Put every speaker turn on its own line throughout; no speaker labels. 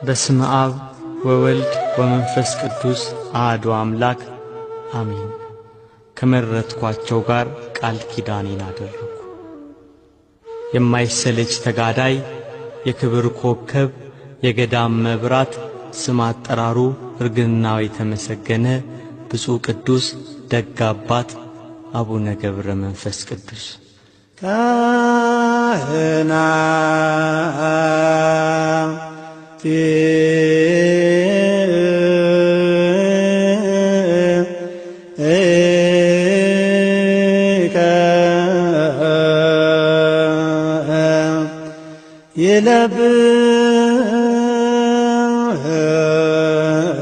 በስመ አብ ወወልድ ወመንፈስ ቅዱስ አሐዱ አምላክ አሜን። ከመረጥኳቸው ጋር ቃል ኪዳኔን አደረኩ። የማይሰለች ተጋዳይ፣ የክብር ኮከብ፣ የገዳም መብራት፣ ስም አጠራሩ እርግናው የተመሰገነ ብፁዕ ቅዱስ ደግ አባት አቡነ ገብረ መንፈስ ቅዱስ።
ካህናት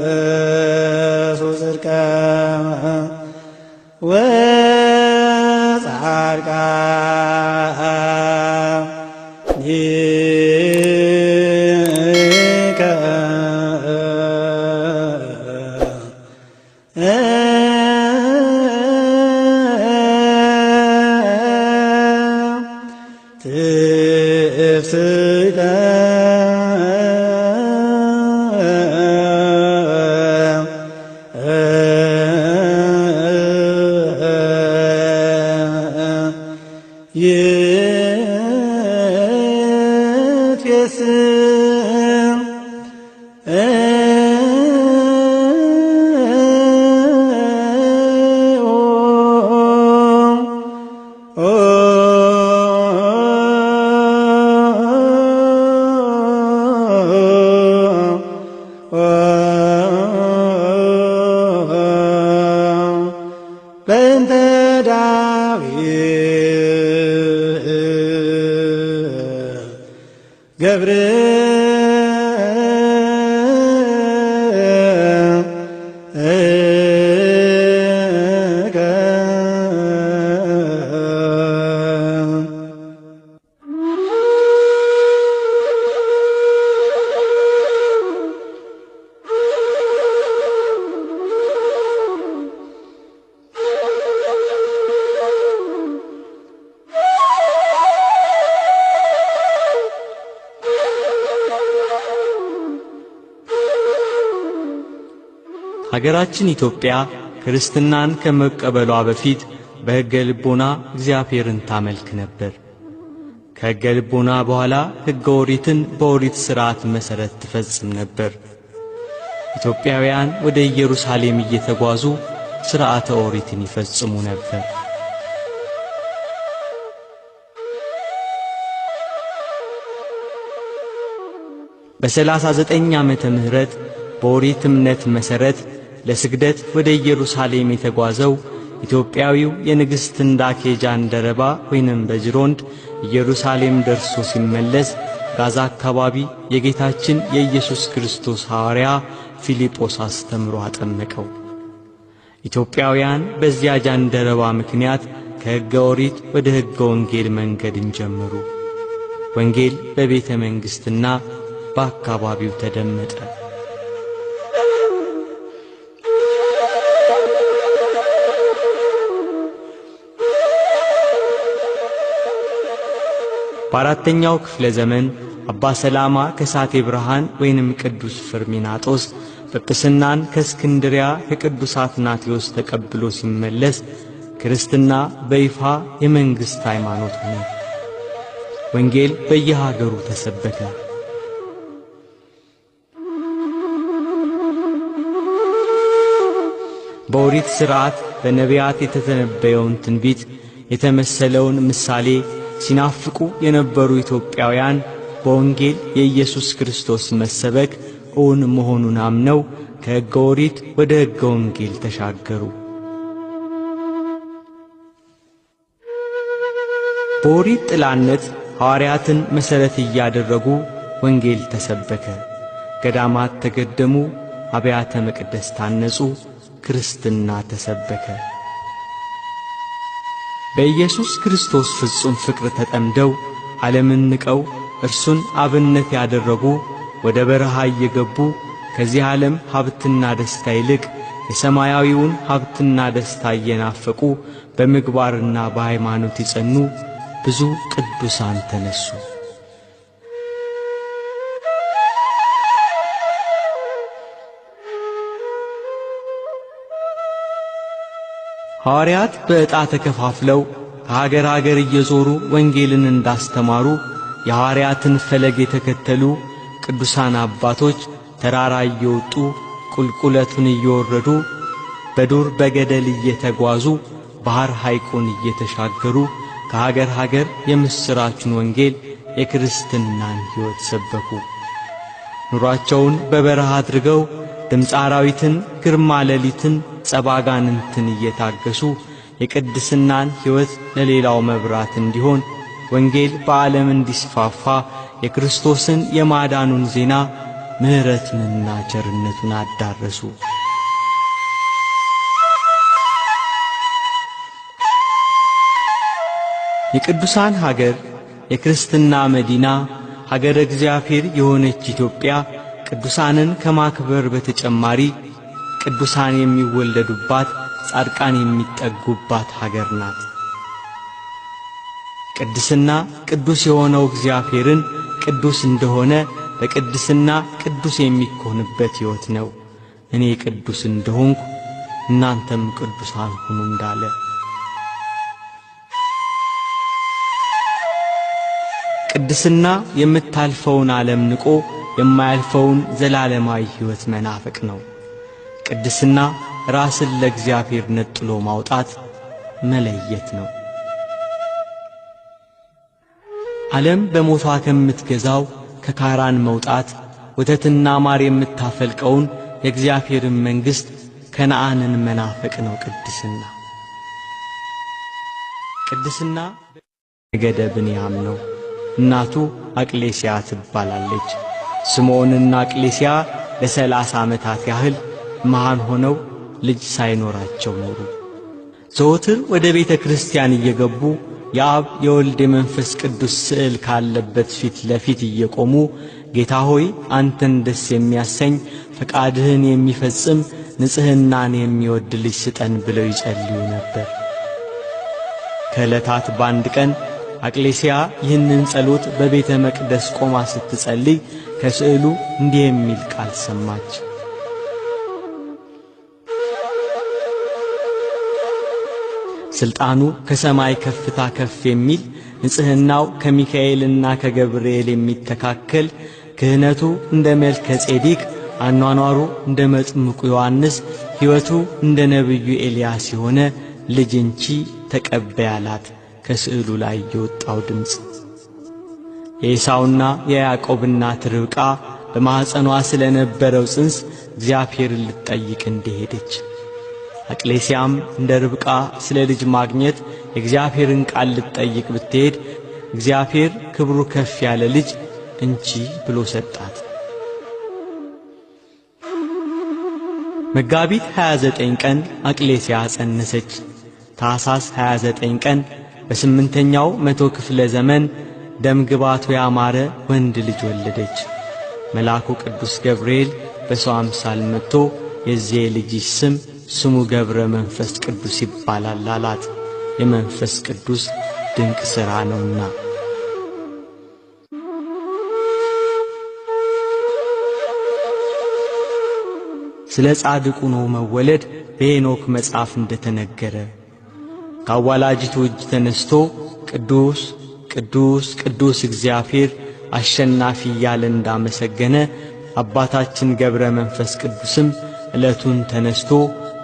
ይለብሱ ጽድቀ ወጻድቃን ትፍስከ ይትፌስም በእንተ ዳዊት ገብር
ሀገራችን ኢትዮጵያ ክርስትናን ከመቀበሏ በፊት በሕገ ልቦና እግዚአብሔርን ታመልክ ነበር። ከሕገ ልቦና በኋላ ሕገ ኦሪትን በኦሪት ሥርዓት መሠረት ትፈጽም ነበር። ኢትዮጵያውያን ወደ ኢየሩሳሌም እየተጓዙ ሥርዓተ ኦሪትን ይፈጽሙ ነበር። በ39 ዓመተ ምህረት በኦሪት እምነት መሠረት ለስግደት ወደ ኢየሩሳሌም የተጓዘው ኢትዮጵያዊው የንግሥት ህንዳኬ ጃንደረባ ወይንም በጅሮንድ ኢየሩሳሌም ደርሶ ሲመለስ ጋዛ አካባቢ የጌታችን የኢየሱስ ክርስቶስ ሐዋርያ ፊልጶስ አስተምሮ አጠመቀው። ኢትዮጵያውያን በዚያ ጃንደረባ ምክንያት ከሕገ ኦሪት ወደ ሕገ ወንጌል መንገድን ጀመሩ። ወንጌል በቤተ መንግሥትና በአካባቢው ተደመጠ። በአራተኛው ክፍለ ዘመን አባ ሰላማ ከሳቴ ብርሃን ወይንም ቅዱስ ፍርሚናጦስ ጵጵስናን ከእስክንድሪያ ከቅዱስ አትናቴዎስ ተቀብሎ ሲመለስ ክርስትና በይፋ የመንግሥት ሃይማኖት ሆነ። ወንጌል በየሀገሩ ተሰበከ። በኦሪት ሥርዓት በነቢያት የተተነበየውን ትንቢት የተመሰለውን ምሳሌ ሲናፍቁ የነበሩ ኢትዮጵያውያን በወንጌል የኢየሱስ ክርስቶስ መሰበክ እውን መሆኑን አምነው ከሕገ ኦሪት ወደ ሕገ ወንጌል ተሻገሩ። በኦሪት ጥላነት ሐዋርያትን መሠረት እያደረጉ ወንጌል ተሰበከ። ገዳማት ተገደሙ፣ አብያተ መቅደስ ታነጹ፣ ክርስትና ተሰበከ። በኢየሱስ ክርስቶስ ፍጹም ፍቅር ተጠምደው ዓለምን ንቀው እርሱን አብነት ያደረጉ ወደ በረሃ እየገቡ ከዚህ ዓለም ሀብትና ደስታ ይልቅ የሰማያዊውን ሀብትና ደስታ እየናፈቁ በምግባርና በሃይማኖት የጸኑ ብዙ ቅዱሳን ተነሱ። ሐዋርያት በዕጣ ተከፋፍለው ከሀገር ሀገር እየዞሩ ወንጌልን እንዳስተማሩ የሐዋርያትን ፈለግ የተከተሉ ቅዱሳን አባቶች ተራራ እየወጡ ቁልቁለቱን እየወረዱ በዱር በገደል እየተጓዙ ባህር ሐይቁን እየተሻገሩ ከሀገር ሀገር የምስራቹን ወንጌል የክርስትናን ሕይወት ሰበኩ። ኑሯቸውን በበረሃ አድርገው ድምፀ አራዊትን፣ ግርማ ሌሊትን፣ ጸባጋንንትን እየታገሱ የቅድስናን ሕይወት ለሌላው መብራት እንዲሆን ወንጌል በዓለም እንዲስፋፋ የክርስቶስን የማዳኑን ዜና ምሕረቱንና ቸርነቱን አዳረሱ። የቅዱሳን ሀገር የክርስትና መዲና ሀገረ እግዚአብሔር የሆነች ኢትዮጵያ ቅዱሳንን ከማክበር በተጨማሪ ቅዱሳን የሚወለዱባት ጻድቃን የሚጠጉባት ሀገር ናት። ቅድስና ቅዱስ የሆነው እግዚአብሔርን ቅዱስ እንደሆነ በቅድስና ቅዱስ የሚኮንበት ሕይወት ነው። እኔ ቅዱስ እንደሆንኩ እናንተም ቅዱሳን ሁኑ እንዳለ ቅድስና የምታልፈውን ዓለም ንቆ የማያልፈውን ዘላለማዊ ሕይወት መናፈቅ ነው። ቅድስና ራስን ለእግዚአብሔር ነጥሎ ማውጣት መለየት ነው። ዓለም በሞቷ ከምትገዛው ከካራን መውጣት ወተትና ማር የምታፈልቀውን የእግዚአብሔርን መንግሥት ከነዓንን መናፈቅ ነው ቅድስና። ቅድስና ነገደ ብንያም ነው። እናቱ አቅሌሲያ ትባላለች። ስምዖንና አቅሌሲያ ለ30 ዓመታት ያህል መሃን ሆነው ልጅ ሳይኖራቸው ኖሩ። ዘወትር ወደ ቤተ ክርስቲያን እየገቡ የአብ የወልድ የመንፈስ ቅዱስ ስዕል ካለበት ፊት ለፊት እየቆሙ ጌታ ሆይ አንተን ደስ የሚያሰኝ ፈቃድህን የሚፈጽም ንጽሕናን የሚወድ ልጅ ስጠን ብለው ይጸልዩ ነበር። ከዕለታት በአንድ ቀን አቅሌሲያ ይህንን ጸሎት በቤተ መቅደስ ቆማ ስትጸልይ ከስዕሉ እንዲህ የሚል ቃል ሰማች። ስልጣኑ ከሰማይ ከፍታ ከፍ የሚል ንጽሕናው ከሚካኤልና ከገብርኤል የሚተካከል ክህነቱ እንደ መልከ ጼዴቅ አኗኗሩ እንደ መጥምቁ ዮሐንስ ሕይወቱ እንደ ነቢዩ ኤልያስ የሆነ ልጅ እንቺ ተቀበይ አላት። ከስዕሉ ላይ የወጣው ድምፅ የኤሳውና የያዕቆብ እናት ርብቃ በማኅፀኗ ስለነበረው ጽንስ እግዚአብሔርን ልትጠይቅ እንደሄደች አቅሌሲያም እንደ ርብቃ ስለ ልጅ ማግኘት የእግዚአብሔርን ቃል ልትጠይቅ ብትሄድ እግዚአብሔር ክብሩ ከፍ ያለ ልጅ እንቺ ብሎ ሰጣት። መጋቢት 29 ቀን አቅሌሲያ ጸነሰች። ታኅሳስ 29 ቀን በ8ኛው መቶ ክፍለ ዘመን ደም ግባቱ ያማረ ወንድ ልጅ ወለደች። መልአኩ ቅዱስ ገብርኤል በሰው አምሳል መጥቶ የዚህ ልጅሽ ስም ስሙ ገብረ መንፈስ ቅዱስ ይባላል አላት። የመንፈስ ቅዱስ ድንቅ ሥራ ነውና። ስለ ጻድቁ ነው መወለድ በሄኖክ መጽሐፍ እንደተነገረ ካዋላጅቱ እጅ ተነስቶ ቅዱስ ቅዱስ ቅዱስ እግዚአብሔር አሸናፊ እያለ እንዳመሰገነ አባታችን ገብረ መንፈስ ቅዱስም ዕለቱን ተነስቶ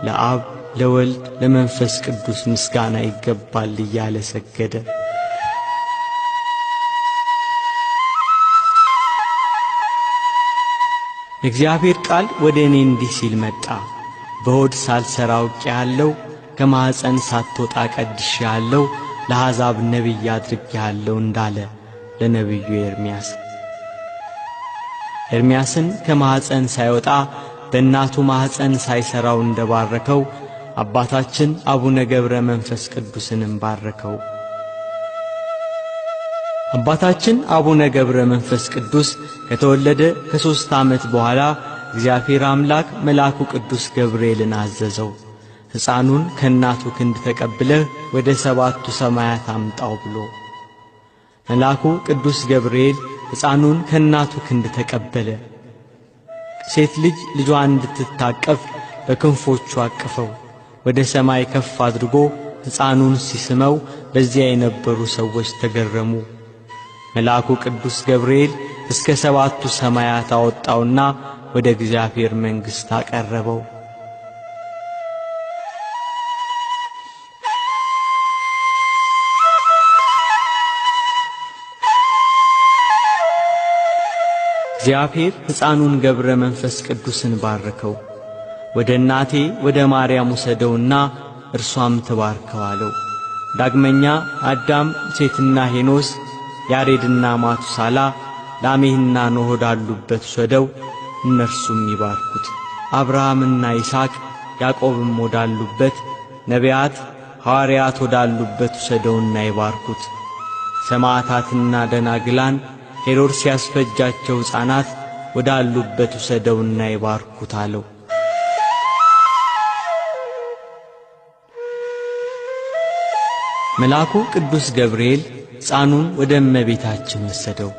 ለአብ ለወልድ ለመንፈስ ቅዱስ ምስጋና ይገባል እያለ ሰገደ። የእግዚአብሔር ቃል ወደ እኔ እንዲህ ሲል መጣ። በሆድ ሳልሰራ አውቄሃለሁ፣ ከማኅፀን ሳትወጣ ቀድሼሃለሁ፣ ለአሕዛብ ነቢይ አድርጌሃለሁ እንዳለ ለነቢዩ ኤርምያስ። ኤርምያስን ከማኅፀን ሳይወጣ በእናቱ ማኅፀን ሳይሰራው እንደባረከው አባታችን አቡነ ገብረ መንፈስ ቅዱስንም ባረከው። አባታችን አቡነ ገብረ መንፈስ ቅዱስ ከተወለደ ከ3 ዓመት በኋላ እግዚአብሔር አምላክ መልአኩ ቅዱስ ገብርኤልን አዘዘው። ሕፃኑን ከእናቱ ክንድ ተቀብለህ ወደ 7ቱ ሰማያት አምጣው ብሎ። መልአኩ ቅዱስ ገብርኤል ሕፃኑን ከእናቱ ክንድ ተቀበለ። ሴት ልጅ ልጇን እንድትታቀፍ በክንፎቹ አቅፈው። ወደ ሰማይ ከፍ አድርጎ ሕፃኑን ሲስመው በዚያ የነበሩ ሰዎች ተገረሙ። መልአኩ ቅዱስ ገብርኤል እስከ 7ቱ ሰማያት አወጣውና ወደ እግዚአብሔር መንግሥት አቀረበው። እግዚአብሔር ሕፃኑን ገብረ መንፈስ ቅዱስን ባረከው። ወደ እናቴ ወደ ማርያም ውሰደውና እርሷም ትባርከው አለው። ዳግመኛ አዳም፣ ሴትና ሄኖስ፣ ያሬድና ማቱሳላ፣ ላሜህና ኖህ ወዳሉበት ውሰደው፣ እነርሱም ይባርኩት። አብርሃምና ይስሐቅ ያዕቆብም ወዳሉበት፣ ነቢያት ሐዋርያት ወዳሉበት ውሰደውና ይባርኩት። ሰማዕታትና ደናግላን ሄሮድስ ያስፈጃቸው ሕፃናት ወዳሉበት ውሰደውና ይባርኩት አለው። መልአኩ ቅዱስ ገብርኤል ሕፃኑን ወደ እመቤታችን ወሰደው።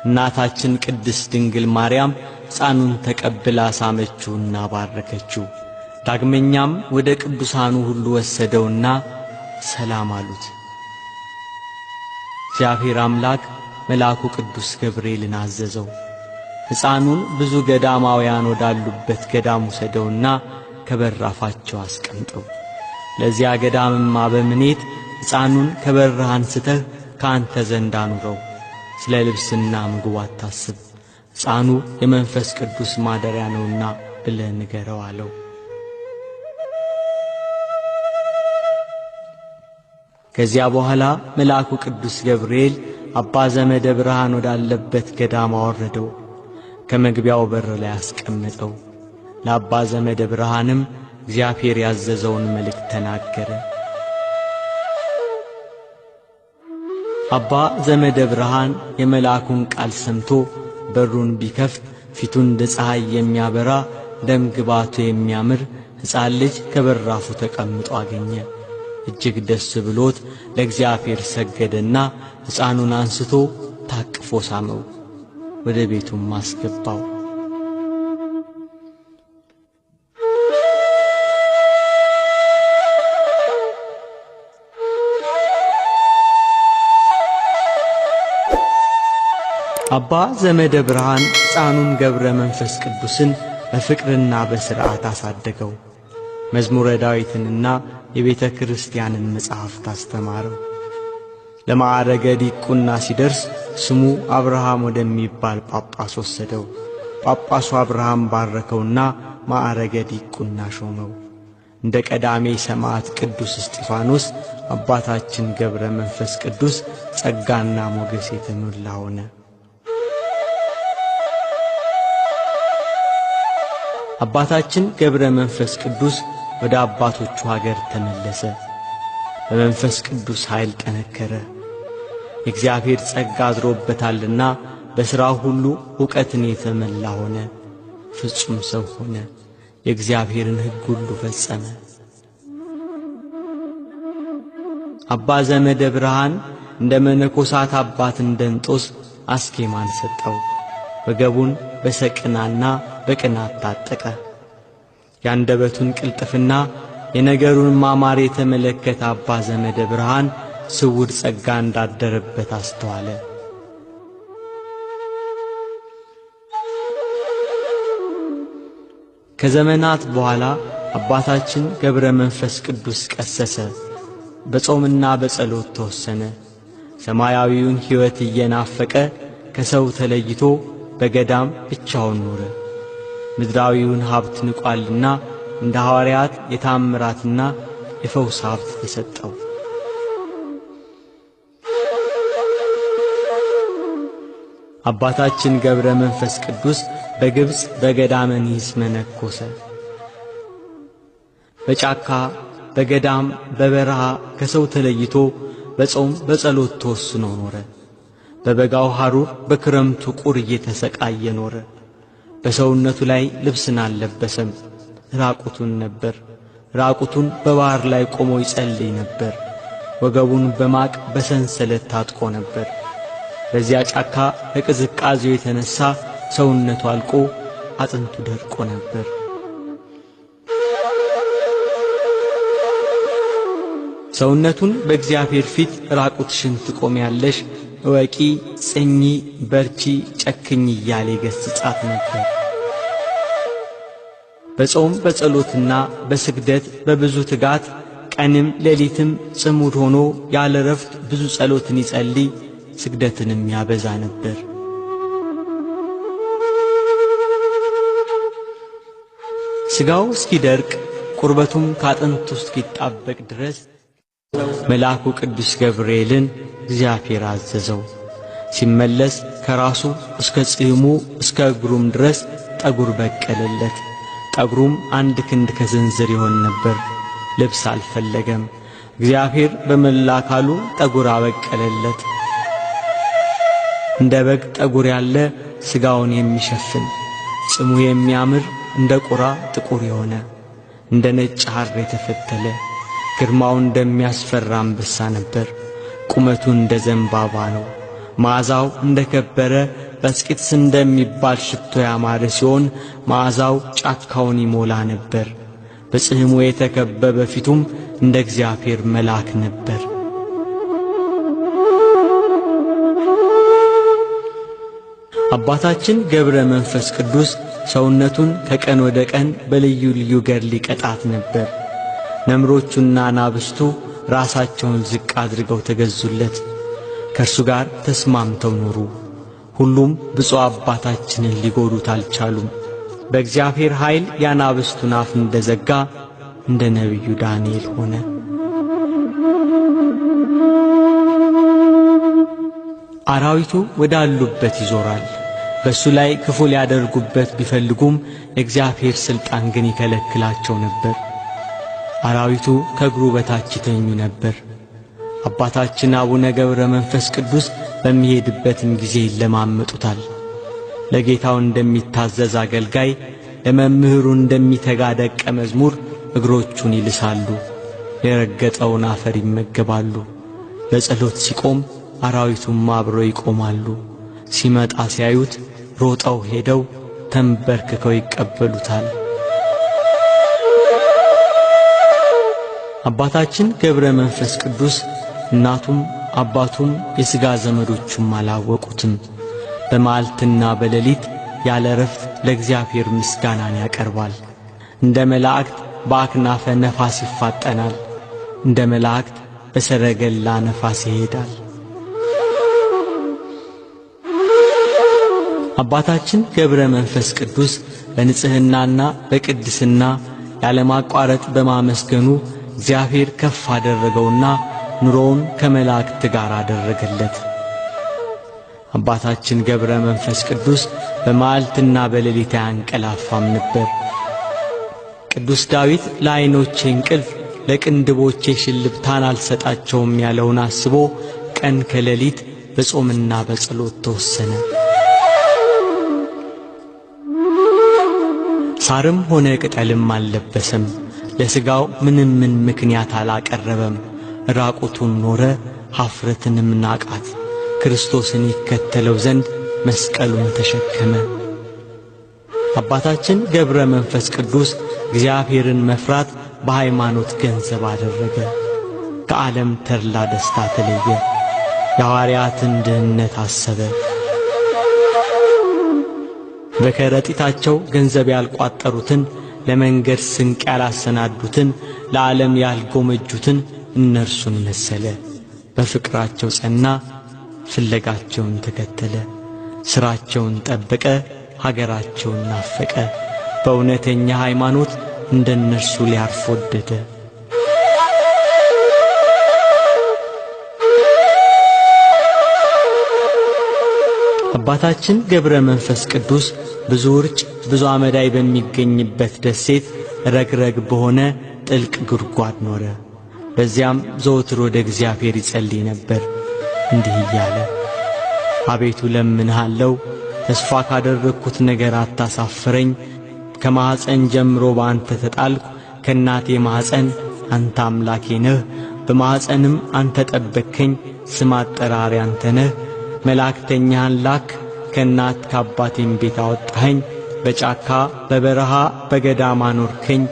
እናታችን ቅድስት ድንግል ማርያም ሕፃኑን ተቀብላ ሳመችውና ባረከችው። ዳግመኛም ወደ ቅዱሳኑ ሁሉ ወሰደውና ሰላም አሉት። እግዚአብሔር አምላክ መልአኩ ቅዱስ ገብርኤልን አዘዘው። ሕፃኑን ብዙ ገዳማውያን ወዳሉበት ገዳም ውሰደውና ከበራፋቸው አስቀምጠው። ለዚያ ገዳምማ በምኔት ሕፃኑን ከበርህ አንስተህ ካንተ ዘንድ አኑረው። ስለ ልብስና ምግቡ አታስብ፣ ሕፃኑ የመንፈስ ቅዱስ ማደሪያ ነውና ብለህ ንገረው አለው። ከዚያ በኋላ መልአኩ ቅዱስ ገብርኤል አባ ዘመደ ብርሃን ወዳለበት ገዳም አወረደው። ከመግቢያው በር ላይ አስቀመጠው። ለአባ ዘመደ ብርሃንም እግዚአብሔር ያዘዘውን መልእክት ተናገረ። አባ ዘመደ ብርሃን የመልአኩን ቃል ሰምቶ በሩን ቢከፍት ፊቱን እንደ ፀሐይ የሚያበራ ደም ግባቱ የሚያምር ሕፃን ልጅ ከበራፉ ተቀምጦ አገኘ። እጅግ ደስ ብሎት ለእግዚአብሔር ሰገደና ሕፃኑን አንስቶ ታቅፎ ሳመው፣ ወደ ቤቱም አስገባው። አባ ዘመደ ብርሃን ሕፃኑን ገብረ መንፈስ ቅዱስን በፍቅርና በሥርዓት አሳደገው። መዝሙረ ዳዊትንና የቤተ ክርስቲያንን መጽሐፍት አስተማረው። ለማዕረገ ዲቁና ሲደርስ ስሙ አብርሃም ወደሚባል ጳጳስ ወሰደው። ጳጳሱ አብርሃም ባረከውና ማዕረገ ዲቁና ሾመው። እንደ ቀዳሜ ሰማዕት ቅዱስ እስጢፋኖስ አባታችን ገብረ መንፈስ ቅዱስ ጸጋና ሞገስ የተሞላ ሆነ። አባታችን ገብረ መንፈስ ቅዱስ ወደ አባቶቹ ሀገር ተመለሰ። በመንፈስ ቅዱስ ኃይል ጠነከረ። የእግዚአብሔር ጸጋ አድሮበታልና በሥራው ሁሉ ዕውቀትን የተመላ ሆነ። ፍጹም ሰው ሆነ። የእግዚአብሔርን ሕግ ሁሉ ፈጸመ። አባ ዘመደ ብርሃን እንደ መነኮሳት አባት እንደ እንጦስ አስኬማን ሰጠው። ወገቡን በሰቅናና በቅናት ታጠቀ። ያንደበቱን ቅልጥፍና የነገሩን ማማር የተመለከተ አባ ዘመደ ብርሃን ስውር ጸጋ እንዳደረበት አስተዋለ። ከዘመናት በኋላ አባታችን ገብረ መንፈስ ቅዱስ ቀሰሰ። በጾምና በጸሎት ተወሰነ። ሰማያዊውን ሕይወት እየናፈቀ ከሰው ተለይቶ በገዳም ብቻውን ኖረ። ምድራዊውን ሀብት ንቋልና እንደ ሐዋርያት የታምራትና የፈውስ ሀብት ተሰጠው። አባታችን ገብረ መንፈስ ቅዱስ በግብጽ በገዳመ ኒስ መነኮሰ። በጫካ በገዳም በበረሃ ከሰው ተለይቶ በጾም በጸሎት ተወስኖ ኖረ። በበጋው ሐሩር በክረምቱ ቁር እየተሰቃየ ኖረ። በሰውነቱ ላይ ልብስን አልለበሰም፣ ራቁቱን ነበር። ራቁቱን በባህር ላይ ቆሞ ይጸልይ ነበር። ወገቡን በማቅ በሰንሰለት ታጥቆ ነበር። በዚያ ጫካ ከቅዝቃዜው የተነሳ ሰውነቱ አልቆ አጥንቱ ደርቆ ነበር። ሰውነቱን በእግዚአብሔር ፊት ራቁትሽን ትቆሚያለሽ፣ እወቂ፣ ጽኚ፣ በርቺ፣ ጨክኝ እያለ ይገሥጻት ነበር። በጾም በጸሎትና በስግደት በብዙ ትጋት ቀንም ሌሊትም ጽሙድ ሆኖ ያለ ረፍት ብዙ ጸሎትን ይጸልይ ስግደትንም ያበዛ ነበር። ሥጋው እስኪደርቅ ቁርበቱም ካጥንቱ እስኪጣበቅ ድረስ መልአኩ ቅዱስ ገብርኤልን እግዚአብሔር አዘዘው። ሲመለስ ከራሱ እስከ ጽሕሙ እስከ እግሩም ድረስ ጠጉር በቀለለት። ጠጉሩም አንድ ክንድ ከስንዝር ይሆን ነበር። ልብስ አልፈለገም። እግዚአብሔር በመላ አካሉ ጠጉር አበቀለለት። እንደ በግ ጠጉር ያለ ሥጋውን የሚሸፍን ጽሙ የሚያምር እንደ ቁራ ጥቁር የሆነ እንደ ነጭ ሐር የተፈተለ ግርማው እንደሚያስፈራ አንበሳ ነበር። ቁመቱ እንደ ዘንባባ ነው። መዓዛው እንደ ከበረ በስቂትስ እንደሚባል ሽቶ ያማረ ሲሆን መዓዛው ጫካውን ይሞላ ነበር። በጽሕሙ የተከበበ ፊቱም እንደ እግዚአብሔር መልአክ ነበር። አባታችን ገብረ መንፈስ ቅዱስ ሰውነቱን ከቀን ወደ ቀን በልዩ ልዩ ገድል ይቀጣት ነበር። ነምሮቹና አናብስቱ ራሳቸውን ዝቅ አድርገው ተገዙለት። ከእርሱ ጋር ተስማምተው ኖሩ። ሁሉም ብፁዕ አባታችንን ሊጎዱት አልቻሉም። በእግዚአብሔር ኃይል የአናብስቱን አፍ እንደዘጋ እንደ ነቢዩ ዳንኤል ሆነ። አራዊቱ ወዳሉበት ይዞራል። በሱ ላይ ክፉ ሊያደርጉበት ቢፈልጉም የእግዚአብሔር ሥልጣን ግን ይከለክላቸው ነበር። አራዊቱ ከእግሩ በታች ይተኙ ነበር። አባታችን አቡነ ገብረ መንፈስ ቅዱስ በሚሄድበትም ጊዜ ይለማመጡታል። ለጌታው እንደሚታዘዝ አገልጋይ፣ ለመምህሩ እንደሚተጋ ደቀ መዝሙር እግሮቹን ይልሳሉ። የረገጠውን አፈር ይመገባሉ። ለጸሎት ሲቆም አራዊቱም አብረው ይቆማሉ። ሲመጣ ሲያዩት ሮጠው ሄደው ተንበርክከው ይቀበሉታል። አባታችን ገብረ መንፈስ ቅዱስ እናቱም አባቱም የሥጋ ዘመዶቹም አላወቁትም። በመዓልትና በሌሊት ያለ ረፍት ለእግዚአብሔር ምስጋናን ያቀርባል። እንደ መላእክት በአክናፈ ነፋስ ይፋጠናል። እንደ መላእክት በሰረገላ ነፋስ ይሄዳል። አባታችን ገብረ መንፈስ ቅዱስ በንጽህናና በቅድስና ያለማቋረጥ በማመስገኑ እግዚአብሔር ከፍ አደረገውና ኑሮውን ከመላእክት ጋር አደረገለት። አባታችን ገብረ መንፈስ ቅዱስ በመዓልትና በሌሊት አያንቀላፋም ነበር። ቅዱስ ዳዊት ለዓይኖቼ እንቅልፍ ለቅንድቦቼ ሽልብታን አልሰጣቸውም ያለውን አስቦ ቀን ከሌሊት በጾምና በጸሎት ተወሰነ። ሳርም ሆነ ቅጠልም አልለበሰም። ለሥጋው ምንም ምን ምክንያት አላቀረበም። ራቁቱን ኖረ፣ ኀፍረትንም ናቃት። ክርስቶስን ይከተለው ዘንድ መስቀሉን ተሸከመ። አባታችን ገብረ መንፈስ ቅዱስ እግዚአብሔርን መፍራት በሃይማኖት ገንዘብ አደረገ። ከዓለም ተድላ ደስታ ተለየ። የሐዋርያትን ድህነት አሰበ። በከረጢታቸው ገንዘብ ያልቋጠሩትን፣ ለመንገድ ስንቅ ያላሰናዱትን፣ ለዓለም ያልጎመጁትን እነርሱን መሰለ። በፍቅራቸው ጸና፣ ፍለጋቸውን ተከተለ። ሥራቸውን ጠበቀ፣ ሀገራቸውን ናፈቀ። በእውነተኛ ሃይማኖት እንደነርሱ ሊያርፍ ወደደ። አባታችን ገብረ መንፈስ ቅዱስ ብዙ ውርጭ ብዙ አመዳይ በሚገኝበት ደሴት ረግረግ በሆነ ጥልቅ ጉድጓድ ኖረ። በዚያም ዘወትር ወደ እግዚአብሔር ይጸልይ ነበር እንዲህ እያለ፣ አቤቱ ለምንሃለው፣ ተስፋ ካደረግኩት ነገር አታሳፍረኝ። ከማኅፀን ጀምሮ በአንተ ተጣልኩ። ከእናቴ ማኅፀን አንተ አምላኬ ነህ። በማኅፀንም አንተ ጠበቅከኝ። ስም አጠራሪ አንተ ነህ። መላእክተኛህን ላክ፣ ከእናት ከአባቴም ቤት አወጣኸኝ። በጫካ በበረሃ በገዳም አኖርከኝ።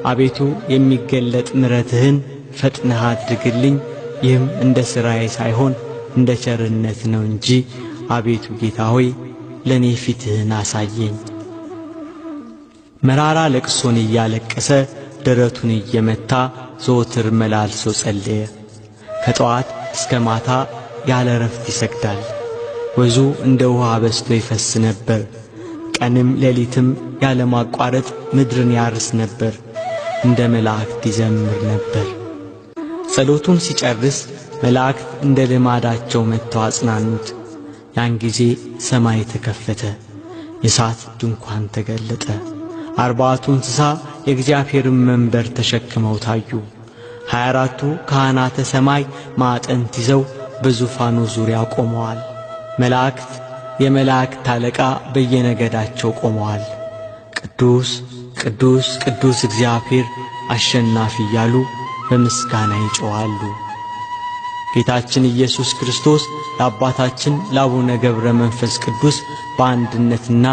አቤቱ የሚገለጥ ምሕረትህን ፈጥነህ አድርግልኝ፣ ይህም እንደ ሥራዬ ሳይሆን እንደ ቸርነት ነው እንጂ አቤቱ ጌታ ሆይ ለኔ ፊትህን አሳየኝ። መራራ ለቅሶን እያለቀሰ ደረቱን እየመታ ዘወትር መላልሶ ጸለየ። ከጠዋት እስከ ማታ ያለ ረፍት ይሰግዳል። ወዙ እንደ ውሃ በዝቶ ይፈስ ነበር። ቀንም ሌሊትም ያለ ማቋረጥ ምድርን ያርስ ነበር። እንደ መላእክት ይዘምር ነበር። ጸሎቱን ሲጨርስ መላእክት እንደ ልማዳቸው መጥተው አጽናኑት። ያን ጊዜ ሰማይ ተከፈተ፣ የእሳት ድንኳን ተገለጠ። 4ቱ እንስሳ የእግዚአብሔርን መንበር ተሸክመው ታዩ። 24ቱ ካህናተ ሰማይ ማዕጠንት ይዘው በዙፋኑ ዙሪያ ቆመዋል። መላእክት የመላእክት አለቃ በየነገዳቸው ቆመዋል። ቅዱስ ቅዱስ ቅዱስ እግዚአብሔር አሸናፊ እያሉ በምስጋና ይጮኻሉ። ጌታችን ኢየሱስ ክርስቶስ ለአባታችን ለአቡነ ገብረ መንፈስ ቅዱስ በአንድነትና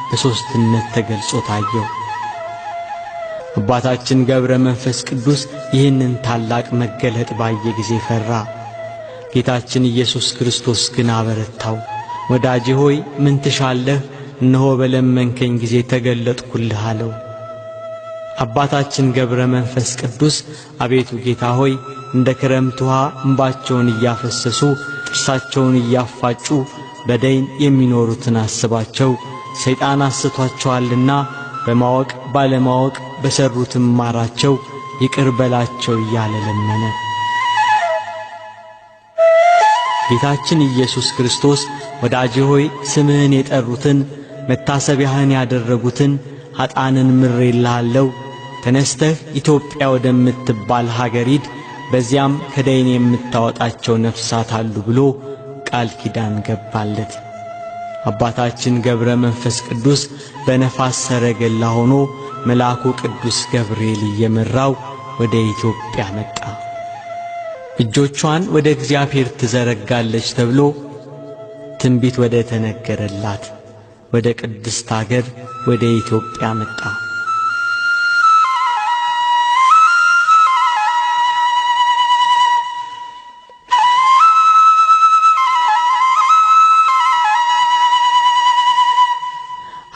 በሦስትነት ተገልጾ ታየው። አባታችን ገብረ መንፈስ ቅዱስ ይህንን ታላቅ መገለጥ ባየ ጊዜ ፈራ። ጌታችን ኢየሱስ ክርስቶስ ግን አበረታው። ወዳጄ ሆይ ምን ትሻለህ? እነሆ በለመንከኝ ጊዜ ተገለጥኩልህ አለው። አባታችን ገብረ መንፈስ ቅዱስ አቤቱ ጌታ ሆይ እንደ ክረምት ውሃ እንባቸውን እያፈሰሱ ጥርሳቸውን እያፋጩ በደይን የሚኖሩትን አስባቸው፣ ሰይጣን አስቷቸዋልና በማወቅ ባለማወቅ በሰሩትም ማራቸው፣ ይቅር በላቸው እያለ ለመነ። ጌታችን ኢየሱስ ክርስቶስ ወዳጄ ሆይ ስምህን የጠሩትን መታሰቢያህን ያደረጉትን ኃጥአንን ምሬልሃለሁ፣ ተነስተህ ኢትዮጵያ ወደምትባል ሀገር ሂድ፣ በዚያም ከደይን የምታወጣቸው ነፍሳት አሉ ብሎ ቃል ኪዳን ገባለት። አባታችን ገብረ መንፈስ ቅዱስ በነፋስ ሰረገላ ሆኖ መልአኩ ቅዱስ ገብርኤል እየመራው ወደ ኢትዮጵያ መጣ። እጆቿን ወደ እግዚአብሔር ትዘረጋለች ተብሎ ትንቢት ወደ ተነገረላት ወደ ቅድስት ሀገር ወደ ኢትዮጵያ መጣ።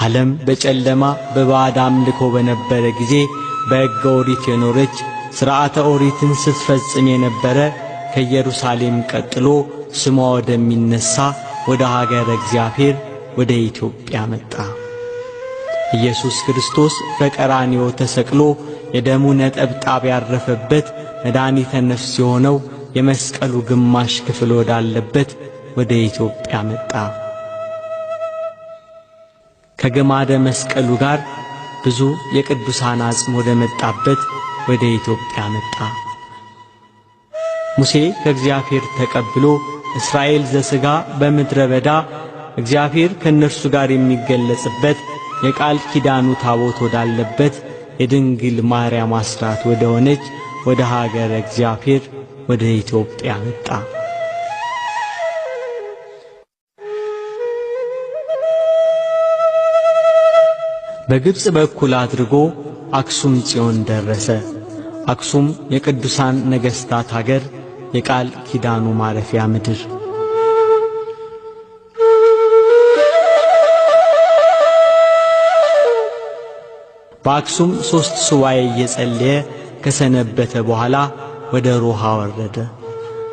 ዓለም በጨለማ በባዕድ አምልኮ በነበረ ጊዜ በሕገ ኦሪት የኖረች ሥርዓተ ኦሪትን ስትፈጽም የነበረ ከኢየሩሳሌም ቀጥሎ ስሟ ወደሚነሳ ወደ ሀገረ እግዚአብሔር ወደ ኢትዮጵያ መጣ። ኢየሱስ ክርስቶስ በቀራንዮ ተሰቅሎ የደሙ ነጠብጣብ ያረፈበት መድኃኒተ ነፍስ የሆነው የመስቀሉ ግማሽ ክፍል ወዳለበት ወደ ኢትዮጵያ መጣ። ከግማደ መስቀሉ ጋር ብዙ የቅዱሳን አጽም ወደ መጣበት ወደ ኢትዮጵያ መጣ። ሙሴ ከእግዚአብሔር ተቀብሎ እስራኤል ዘሥጋ በምድረ በዳ እግዚአብሔር ከእነርሱ ጋር የሚገለጽበት የቃል ኪዳኑ ታቦት ወዳለበት የድንግል ማርያም አስራት ወደ ሆነች ወደ ሀገረ እግዚአብሔር ወደ ኢትዮጵያ መጣ። በግብጽ በኩል አድርጎ አክሱም ጽዮን ደረሰ። አክሱም የቅዱሳን ነገሥታት ሀገር፣ የቃል ኪዳኑ ማረፊያ ምድር። በአክሱም 3 ሱባኤ እየጸለየ ከሰነበተ በኋላ ወደ ሮሃ ወረደ።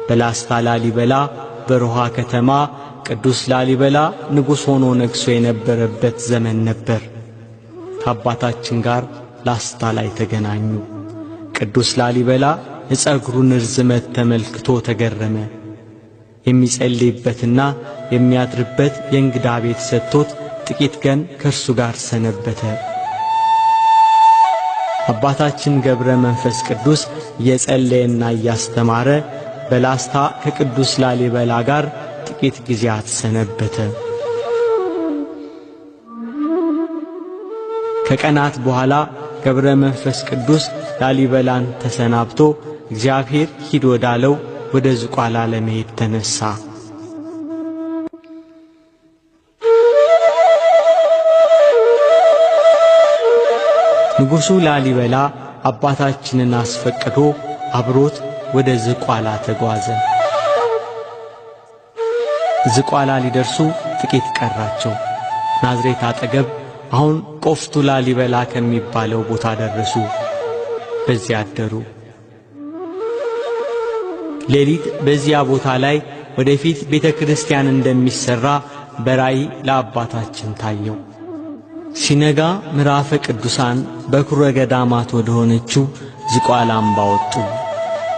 በላስታ ላሊበላ በሮሃ ከተማ ቅዱስ ላሊበላ ንጉሥ ሆኖ ነግሶ የነበረበት ዘመን ነበር። ከአባታችን ጋር ላስታ ላይ ተገናኙ። ቅዱስ ላሊበላ የጸጉሩን ርዝመት ተመልክቶ ተገረመ። የሚጸልይበትና የሚያድርበት የእንግዳ ቤት ሰጥቶት ጥቂት ቀን ከእርሱ ጋር ሰነበተ። አባታችን ገብረ መንፈስ ቅዱስ እየጸለየና እያስተማረ በላስታ ከቅዱስ ላሊበላ ጋር ጥቂት ጊዜያት ሰነበተ። ከቀናት በኋላ ገብረ መንፈስ ቅዱስ ላሊበላን ተሰናብቶ እግዚአብሔር ሂድ ወዳለው ወደ ዝቋላ ለመሄድ ተነሳ። ንጉሡ ላሊበላ አባታችንን አስፈቅዶ አብሮት ወደ ዝቋላ ተጓዘ። ዝቋላ ሊደርሱ ጥቂት ቀራቸው። ናዝሬት አጠገብ አሁን ቆፍቱ ላሊበላ ከሚባለው ቦታ ደረሱ። በዚያ አደሩ። ሌሊት በዚያ ቦታ ላይ ወደፊት ቤተክርስቲያን እንደሚሰራ በራእይ ለአባታችን ታየው። ሲነጋ ምዕራፈ ቅዱሳን በኩረ ገዳማት ወደሆነችው ዝቋላ አምባ ወጡ።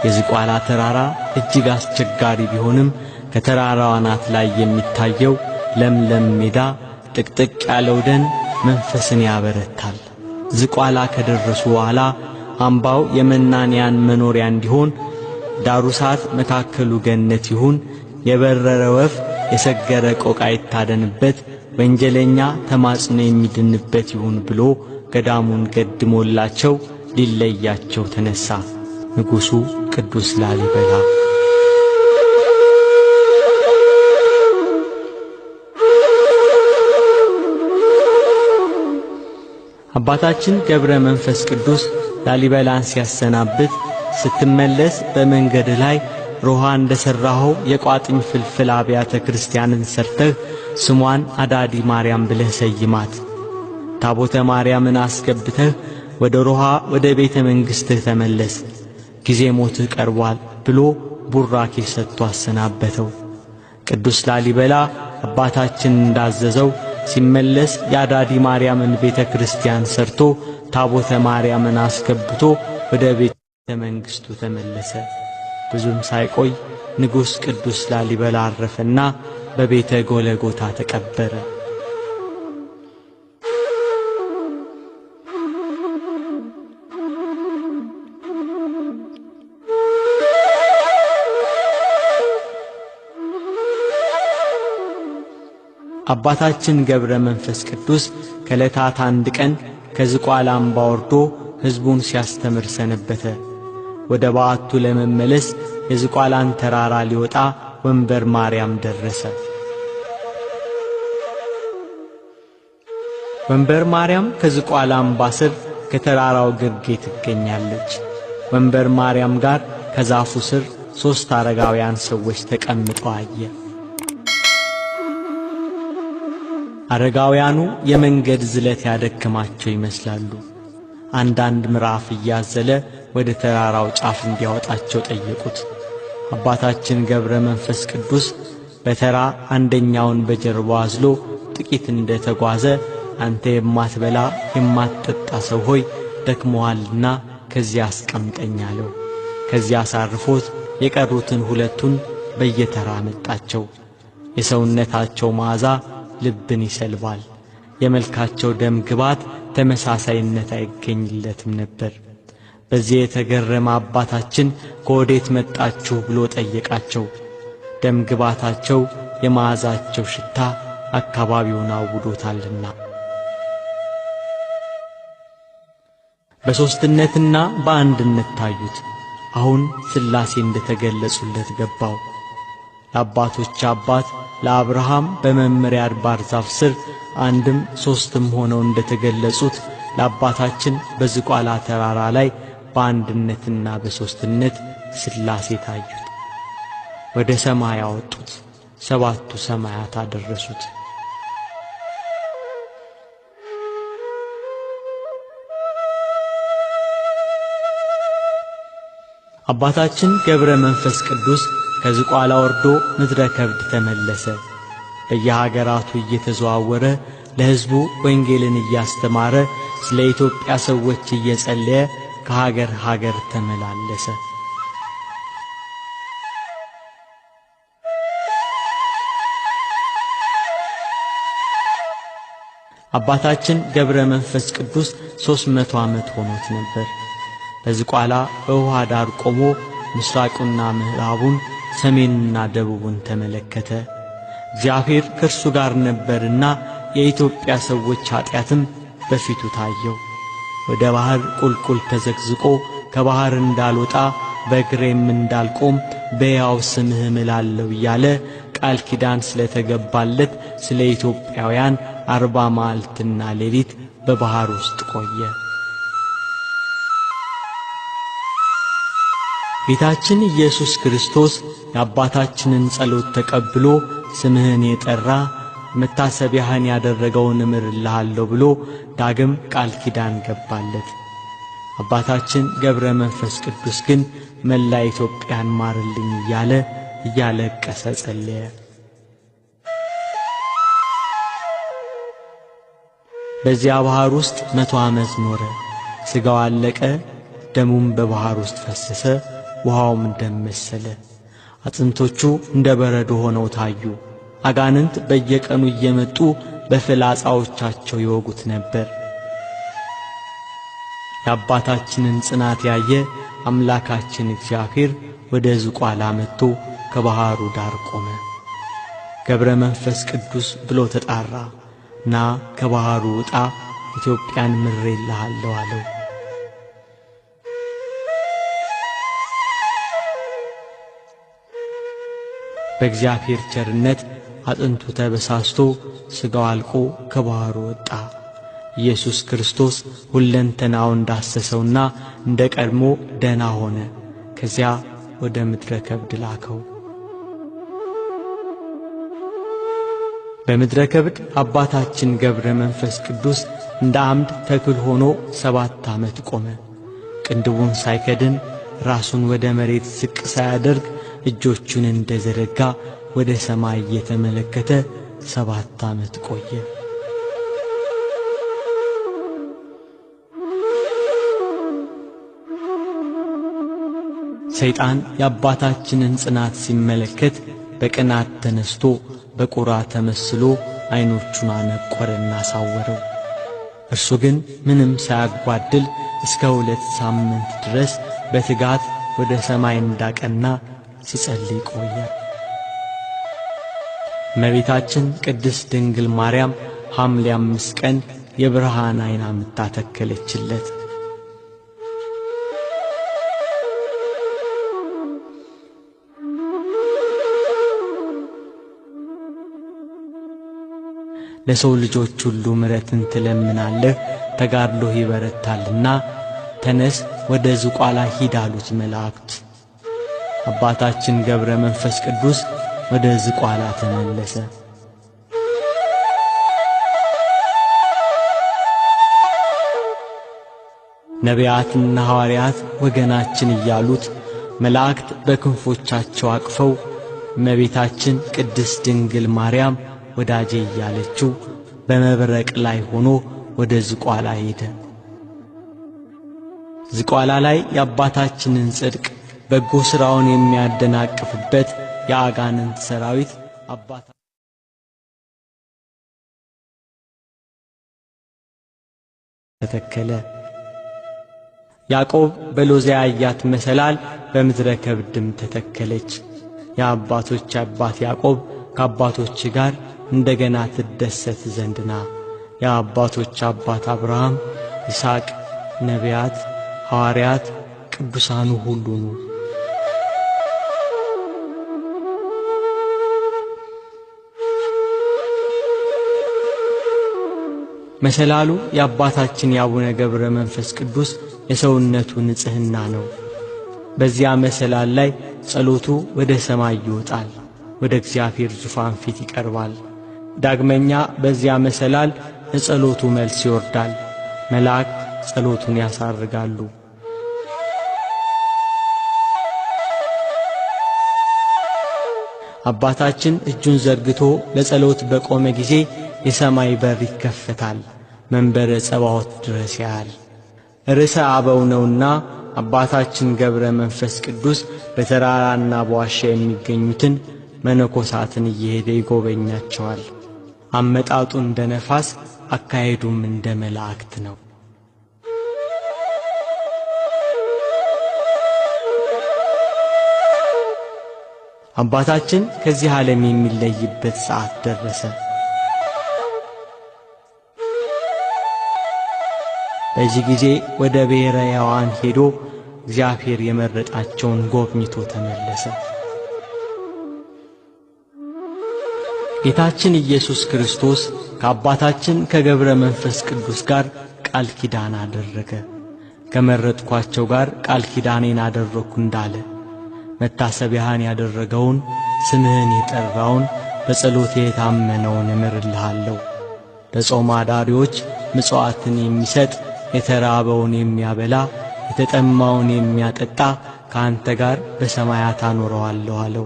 የዝቋላ ተራራ እጅግ አስቸጋሪ ቢሆንም ከተራራው አናት ላይ የሚታየው ለምለም ሜዳ፣ ጥቅጥቅ ያለው ደን መንፈስን ያበረታል። ዝቋላ ከደረሱ በኋላ አምባው የመናንያን መኖሪያ እንዲሆን ዳሩ ሳት መካከሉ ገነት ይሁን፣ የበረረ ወፍ የሰገረ ቆቃ ይታደንበት፣ ወንጀለኛ ተማጽኖ የሚድንበት ይሁን ብሎ ገዳሙን ገድሞላቸው ሊለያቸው ተነሳ ንጉሡ ቅዱስ ላሊበላ። አባታችን ገብረ መንፈስ ቅዱስ ላሊበላን ሲያሰናብት ስትመለስ በመንገድ ላይ ሮሃ እንደሰራኸው የቋጥኝ ፍልፍል አብያተ ክርስቲያንን ሰርተህ ስሟን አዳዲ ማርያም ብለህ ሰይማት። ታቦተ ማርያምን አስገብተህ ወደ ሮሃ ወደ ቤተ መንግሥትህ ተመለስ፣ ጊዜ ሞትህ ቀርቧል ብሎ ቡራኬ ሰጥቶ አሰናበተው። ቅዱስ ላሊበላ አባታችን እንዳዘዘው ሲመለስ የአዳዲ ማርያምን ቤተ ክርስቲያን ሰርቶ ታቦተ ማርያምን አስገብቶ ወደ ቤተ መንግሥቱ ተመለሰ። ብዙም ሳይቆይ ንጉሥ ቅዱስ ላሊበላ አረፈና በቤተ ጎለጎታ ተቀበረ። አባታችን ገብረ መንፈስ ቅዱስ ከዕለታት አንድ ቀን ከዝቋላ አምባ ወርዶ ሕዝቡን ሲያስተምር ሰነበተ። ወደ በዓቱ ለመመለስ የዝቋላን ተራራ ሊወጣ ወንበር ማርያም ደረሰ። ወንበር ማርያም ከዝቋላ አምባ ስር ከተራራው ግርጌ ትገኛለች። ወንበር ማርያም ጋር ከዛፉ ስር 3 አረጋውያን ሰዎች ተቀምጠው አየ። አረጋውያኑ የመንገድ ዝለት ያደከማቸው ይመስላሉ። አንዳንድ ምዕራፍ እያዘለ ወደ ተራራው ጫፍ እንዲያወጣቸው ጠየቁት። አባታችን ገብረ መንፈስ ቅዱስ በተራ አንደኛውን በጀርባው አዝሎ ጥቂት እንደተጓዘ አንተ የማትበላ የማትጠጣ ሰው ሆይ ደክሞሃልና ከዚያ አስቀምጠኝ አለው። ከዚያ አሳርፎት የቀሩትን ሁለቱን በየተራ መጣቸው። የሰውነታቸው መዓዛ ልብን ይሰልባል። የመልካቸው ደም ግባት ተመሳሳይነት አይገኝለትም ነበር። በዚህ የተገረመ አባታችን ከወዴት መጣችሁ ብሎ ጠየቃቸው። ደም ግባታቸው የመዓዛቸው ሽታ አካባቢውን አውዶታልና። በሶስትነትና በአንድነት ታዩት። አሁን ሥላሴ እንደተገለጹለት ገባው። ለአባቶች አባት ለአብርሃም በመምሪያ አድባር ዛፍ ስር አንድም ሶስትም ሆነው እንደተገለጹት ለአባታችን በዝቋላ ተራራ ላይ በአንድነትና በሶስትነት ሥላሴ ታዩት። ወደ ሰማይ አወጡት፣ 7ቱ ሰማያት አደረሱት። አባታችን ገብረ መንፈስ ቅዱስ ከዝቋላ ወርዶ ምድረ ከብድ ተመለሰ። በየሀገራቱ እየተዘዋወረ ለሕዝቡ ወንጌልን እያስተማረ ስለ ኢትዮጵያ ሰዎች እየጸለየ ከሀገር ሀገር ተመላለሰ። አባታችን ገብረ መንፈስ ቅዱስ 300 ዓመት ሆኖት ነበር። በዝቋላ በውሃ ዳር ቆሞ ምስራቁና ምዕራቡን ሰሜንና ደቡቡን ተመለከተ። እግዚአብሔር ከእርሱ ጋር ነበርና የኢትዮጵያ ሰዎች ኃጢአትም በፊቱ ታየው። ወደ ባህር ቁልቁል ተዘግዝቆ ከባህር እንዳልወጣ በእግሬም እንዳልቆም በሕያው ስምህ እምላለሁ እያለ ቃል ኪዳን ስለተገባለት ስለ ኢትዮጵያውያን 40 መዓልትና ሌሊት በባህር ውስጥ ቆየ። ጌታችን ኢየሱስ ክርስቶስ የአባታችንን ጸሎት ተቀብሎ ስምህን የጠራ መታሰቢያህን ያደረገውን እምርልሃለሁ ብሎ ዳግም ቃል ኪዳን ገባለት። አባታችን ገብረ መንፈስ ቅዱስ ግን መላ ኢትዮጵያን ማርልኝ እያለ እያለቀሰ ጸለየ። በዚያ ባህር ውስጥ 100 ዓመት ኖረ። ስጋው አለቀ፣ ደሙም በባህር ውስጥ ፈሰሰ፣ ውሃውም ደም መሰለ። አጥንቶቹ እንደ በረዶ ሆነው ታዩ። አጋንንት በየቀኑ እየመጡ በፍላጻዎቻቸው ይወጉት ነበር። የአባታችንን ጽናት ያየ አምላካችን እግዚአብሔር ወደ ዝቋላ መጥቶ ከባህሩ ዳር ቆመ። ገብረ መንፈስ ቅዱስ ብሎ ተጣራ። ና ከባህሩ ውጣ፣ ኢትዮጵያን ምሬልሃለሁ አለው። በእግዚአብሔር ቸርነት አጥንቱ ተበሳስቶ ስጋው አልቆ ከባህሩ ወጣ። ኢየሱስ ክርስቶስ ሁለንተናውን ዳሰሰውና እንደ ቀድሞ ደህና ሆነ። ከዚያ ወደ ምድረ ከብድ ላከው። በምድረ ከብድ አባታችን ገብረ መንፈስ ቅዱስ እንደ አምድ ተክል ሆኖ 7 ዓመት ቆመ። ቅንድቡን ሳይከድን ራሱን ወደ መሬት ዝቅ ሳያደርግ እጆቹን እንደዘረጋ ወደ ሰማይ እየተመለከተ 7 ዓመት ቆየ። ሰይጣን የአባታችንን ጽናት ሲመለከት በቅናት ተነስቶ በቁራ ተመስሎ አይኖቹን አነቆረና ሳወረው። እርሱ ግን ምንም ሳያጓድል እስከ 2 ሳምንት ድረስ በትጋት ወደ ሰማይ እንዳቀና ሲጸልይ ቆየ። እመቤታችን ቅድስት ድንግል ማርያም ሐምሌ 5 ቀን የብርሃን አይን አምጥታ ተከለችለት። ለሰው ልጆች ሁሉ ምሕረትን ትለምናለህ፣ ተጋድሎህ ይበረታልና ተነስ ወደ ዝቋላ ሂድ አሉት መላእክት። አባታችን ገብረ መንፈስ ቅዱስ ወደ ዝቋላ ተመለሰ። ነቢያትና ሐዋርያት ወገናችን እያሉት መላእክት በክንፎቻቸው አቅፈው እመቤታችን ቅድስት ድንግል ማርያም ወዳጄ እያለችው በመብረቅ ላይ ሆኖ ወደ ዝቋላ ሄደ። ዝቋላ ላይ የአባታችንን ጽድቅ በጎ ሥራውን የሚያደናቅፍበት የአጋንንት ሰራዊት አባታ ተተከለ። ያዕቆብ በሎዛ ያያት መሰላል በምድረ ከብድም ተተከለች። የአባቶች አባት ያዕቆብ ከአባቶች ጋር እንደገና ትደሰት ዘንድና የአባቶች አባት አብርሃም፣ ይስሐቅ፣ ነቢያት፣ ሐዋርያት፣ ቅዱሳኑ ሁሉ ነው። መሰላሉ የአባታችን የአቡነ ገብረ መንፈስ ቅዱስ የሰውነቱ ንጽህና ነው። በዚያ መሰላል ላይ ጸሎቱ ወደ ሰማይ ይወጣል፣ ወደ እግዚአብሔር ዙፋን ፊት ይቀርባል። ዳግመኛ በዚያ መሰላል ለጸሎቱ መልስ ይወርዳል። መላእክት ጸሎቱን ያሳርጋሉ። አባታችን እጁን ዘርግቶ ለጸሎት በቆመ ጊዜ የሰማይ በር ይከፈታል፣ መንበረ ጸባዖት ድረስ ያያል። ርዕሰ አበው ነውና አባታችን ገብረ መንፈስ ቅዱስ በተራራና በዋሻ የሚገኙትን መነኮሳትን እየሄደ ይጎበኛቸዋል። አመጣጡ እንደ ነፋስ አካሄዱም እንደ መላእክት ነው። አባታችን ከዚህ ዓለም የሚለይበት ሰዓት ደረሰ። በዚህ ጊዜ ወደ ብሔረ ሕያዋን ሄዶ እግዚአብሔር የመረጣቸውን ጎብኝቶ ተመለሰ። ጌታችን ኢየሱስ ክርስቶስ ከአባታችን ከገብረ መንፈስ ቅዱስ ጋር ቃል ኪዳን አደረገ። ከመረጥኳቸው ጋር ቃል ኪዳኔን አደረግኩ እንዳለ መታሰቢያህን ያደረገውን ስምህን የጠራውን በጸሎቴ የታመነውን እምርልሃለሁ። ለጾም አዳሪዎች ምጽዋትን የሚሰጥ የተራበውን የሚያበላ የተጠማውን የሚያጠጣ ከአንተ ጋር በሰማያት አኖረዋለሁ አለው።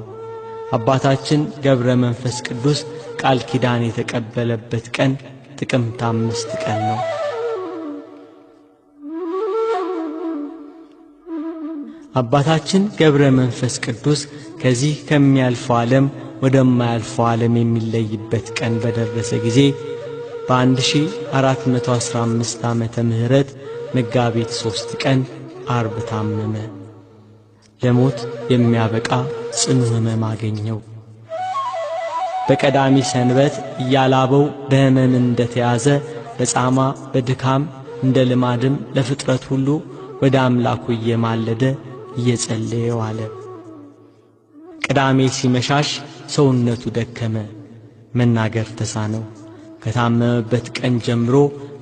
አባታችን ገብረ መንፈስ ቅዱስ ቃል ኪዳን የተቀበለበት ቀን ጥቅምት 5 ቀን ነው። አባታችን ገብረ መንፈስ ቅዱስ ከዚህ ከሚያልፈው ዓለም ወደማያልፈው ዓለም የሚለይበት ቀን በደረሰ ጊዜ በ1415 ዓመተ ምህረት መጋቢት 3 ቀን ዓርብ ታመመ። ለሞት የሚያበቃ ጽኑ ሕመም አገኘው። በቀዳሚ ሰንበት እያላበው በሕመም እንደተያዘ በጻማ በድካም እንደ ልማድም ለፍጥረት ሁሉ ወደ አምላኩ እየማለደ እየጸለየ ዋለ። ቅዳሜ ሲመሻሽ ሰውነቱ ደከመ፣ መናገር ተሳነው። ከታመመበት ቀን ጀምሮ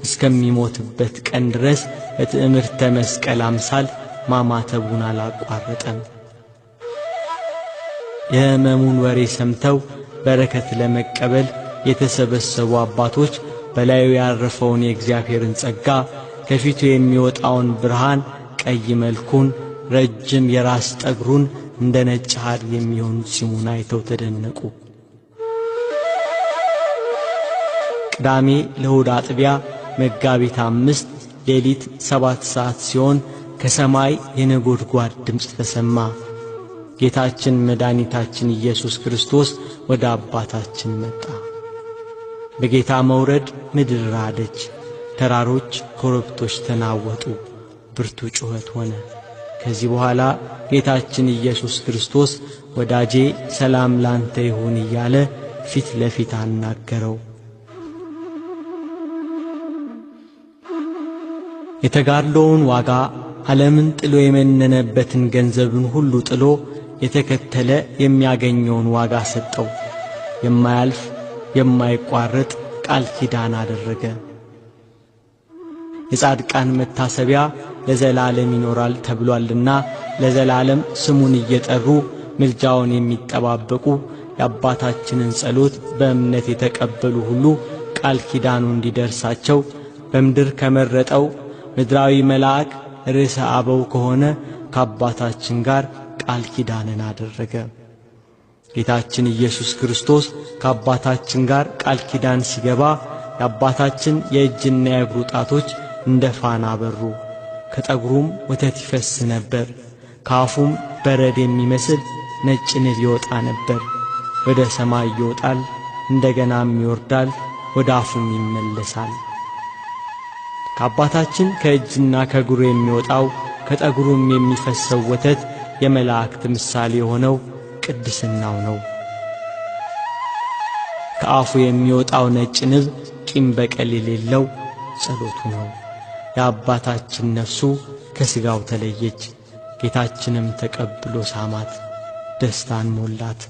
እስከሚሞትበት ቀን ድረስ በትዕምርተ መስቀል አምሳል ማማተቡን አላቋረጠም። የሕመሙን ወሬ ሰምተው በረከት ለመቀበል የተሰበሰቡ አባቶች በላዩ ያረፈውን የእግዚአብሔርን ጸጋ ከፊቱ የሚወጣውን ብርሃን ቀይ መልኩን ረጅም የራስ ጠጉሩን እንደ ነጭ ሐር የሚሆን ጺሙን አይተው ተደነቁ። ቅዳሜ ለእሁድ አጥቢያ መጋቢት 5 ሌሊት 7 ሰዓት ሲሆን ከሰማይ የነጎድጓድ ድምፅ ተሰማ። ጌታችን መድኃኒታችን ኢየሱስ ክርስቶስ ወደ አባታችን መጣ። በጌታ መውረድ ምድር ራደች፣ ተራሮች ኮረብቶች ተናወጡ፣ ብርቱ ጩኸት ሆነ። ከዚህ በኋላ ጌታችን ኢየሱስ ክርስቶስ ወዳጄ ሰላም ላንተ ይሁን እያለ ፊት ለፊት አናገረው። የተጋድሎውን ዋጋ ዓለምን ጥሎ የመነነበትን ገንዘብን ሁሉ ጥሎ የተከተለ የሚያገኘውን ዋጋ ሰጠው። የማያልፍ የማይቋረጥ ቃል ኪዳን አደረገ። የጻድቃን መታሰቢያ ለዘላለም ይኖራል ተብሏልና ለዘላለም ስሙን እየጠሩ ምልጃውን የሚጠባበቁ የአባታችንን ጸሎት በእምነት የተቀበሉ ሁሉ ቃል ኪዳኑ እንዲደርሳቸው በምድር ከመረጠው ምድራዊ መልአክ ርዕሰ አበው ከሆነ ከአባታችን ጋር ቃል ኪዳንን አደረገ። ጌታችን ኢየሱስ ክርስቶስ ከአባታችን ጋር ቃል ኪዳን ሲገባ የአባታችን የእጅና የእግሩ ጣቶች እንደ ፋና በሩ። ከጠጉሩም ወተት ይፈስ ነበር። ካፉም በረድ የሚመስል ነጭ ንብ ይወጣ ነበር። ወደ ሰማይ ይወጣል፣ እንደገናም ይወርዳል፣ ወደ አፉም ይመለሳል። ከአባታችን ከእጅና ከእግሩ የሚወጣው ከጠጉሩም የሚፈሰው ወተት የመላእክት ምሳሌ የሆነው ቅድስናው ነው። ከአፉ የሚወጣው ነጭ ንብ ቂም በቀል የሌለው ጸሎቱ ነው። የአባታችን ነፍሱ ከሥጋው ተለየች። ጌታችንም ተቀብሎ ሳማት፣ ደስታን ሞላት።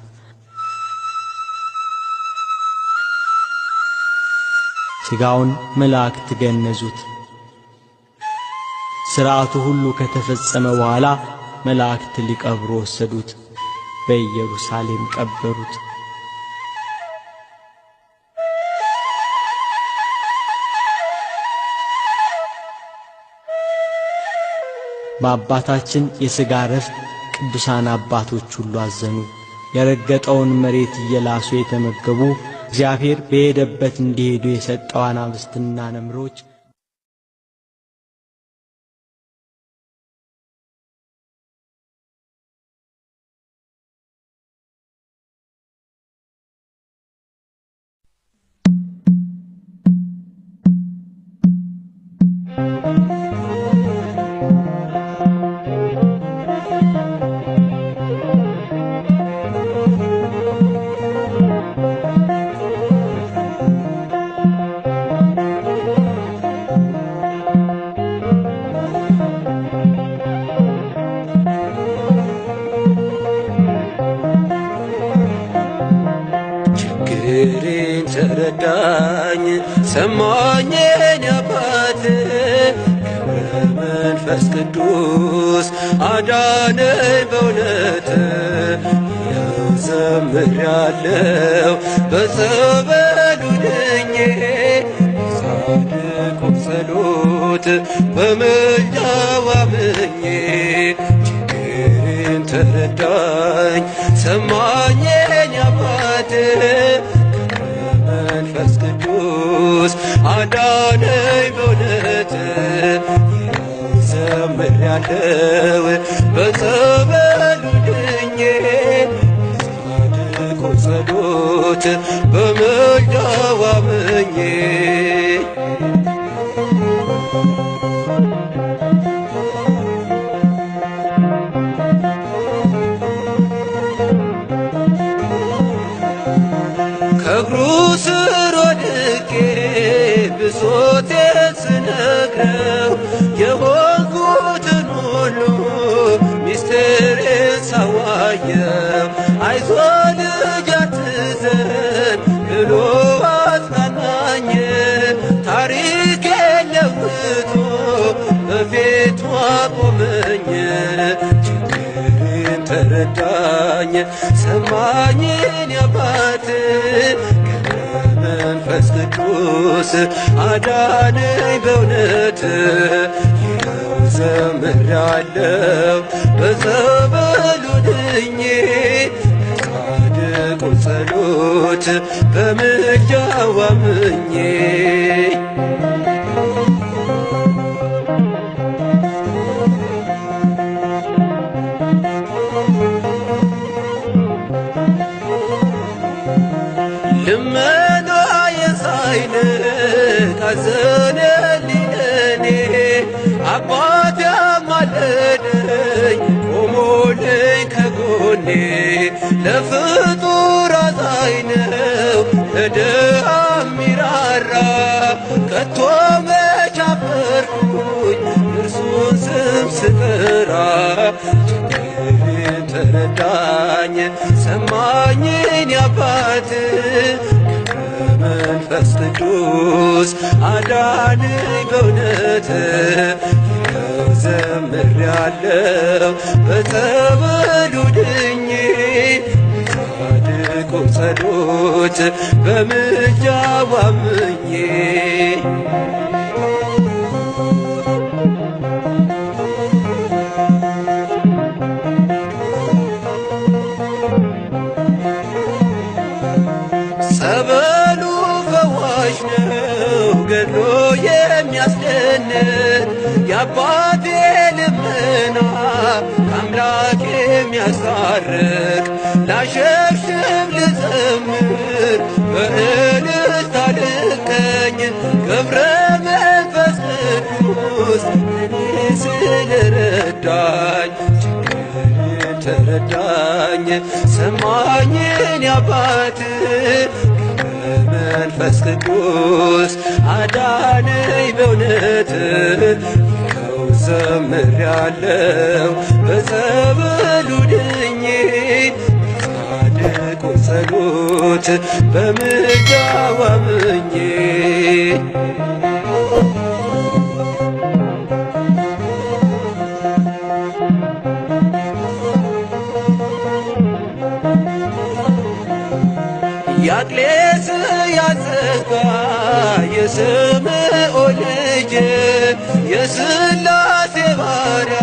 ሥጋውን መላእክት ገነዙት። ሥርዓቱ ሁሉ ከተፈጸመ በኋላ መላእክት ሊቀብሩ ወሰዱት፣ በኢየሩሳሌም ቀበሩት። በአባታችን የሥጋ ዕረፍት ቅዱሳን አባቶች ሁሉ አዘኑ። የረገጠውን መሬት እየላሱ የተመገቡ እግዚአብሔር በሄደበት እንዲሄዱ የሰጠው አናብስትና ነምሮች
ችግሬን ተረዳኝ ሰማኝ የኔ አባት ገብረ መንፈስ መንፈስ ቅዱስ አዳነኝ በእውነት። ይኸው ዘምሬአለሁ በጸበሉ ድኜ፣ በጻድቁ ጸሎት በምልጃው አምኜ። ችግሬን ተረዳኝ ሰማኝ የኔ አባት፣ ገብረ መንፈስ ቅዱስ አዳነኝ በእውነት። ይኸው ዘምሬአለሁ በጸበሉ ድኜ፣ በጻድቁ ጸሎት በምልጃው አምኜ። ከእግሩ ስር ወድቄ ብሶቴን ስነግረው፣ የሆንኩትን ሁሉ ሚስጥሬን ሳዋየው፣ አይዞህ ልጅ አትዘን ብሎ አጽናናኝ። ታሪኬን ለውጦ በፊቱ አቆመኝ። ችግሬን ተረዳኝ ሰማኝ የኔ አባት፣ ገብረ መንፈስ ቅዱስ አዳነኝ በእውነት። ይኸው ዘምሬአለሁ በጸበሉ ድኜ፣ በጻድቁ ጸሎት በምልጃው አምኜ። ልመናዬን ሳይንቅ አዘነልኝ ለኔ፣ አባቴ አማለደኝ ቆሞልኝ ከጎኔ። ለፍጡር አዛኝ ነው ለድሃ ሚራራ፣ ከቶ መች አፈርኩኝ እርሱን ስም ስጠራ። ችግሬን ተረዳኝ ሰማኝ የኔ አባት፣ ገብረ መንፈስ ቅዱስ አዳነኝ በእውነት። ይኸው ዘምሬአለሁ በጸበሉ ድኜ፣ በጻድቁ ጸሎት በምልጃው አምኜ። ጸበሉ ፈዋሽ ነው ገድሎ የሚያስደንቅ፣ የአባቴ ልመና ከአምላክ የሚያስታርቅ። ላሸብሽብ ልዘምር በእልልታ ልቀኝ፣ ገብረ መንፈስ ቅዱስ እኔ ስለረዳኝ። ችግሬን ተረዳኝ ሰማኝ የኔ አባት፣ ገብረ መንፈስ ቅዱስ አዳነኝ በእውነት። ይኸው ዘምሬአለሁ በጸበሉ ድኜ፣ በጻድቁ ጸሎት በምልጃው አምኜ። የአቅሌስያ ጸጋ የስምዖን ልጅ፣ የሥላሴ ባሪያ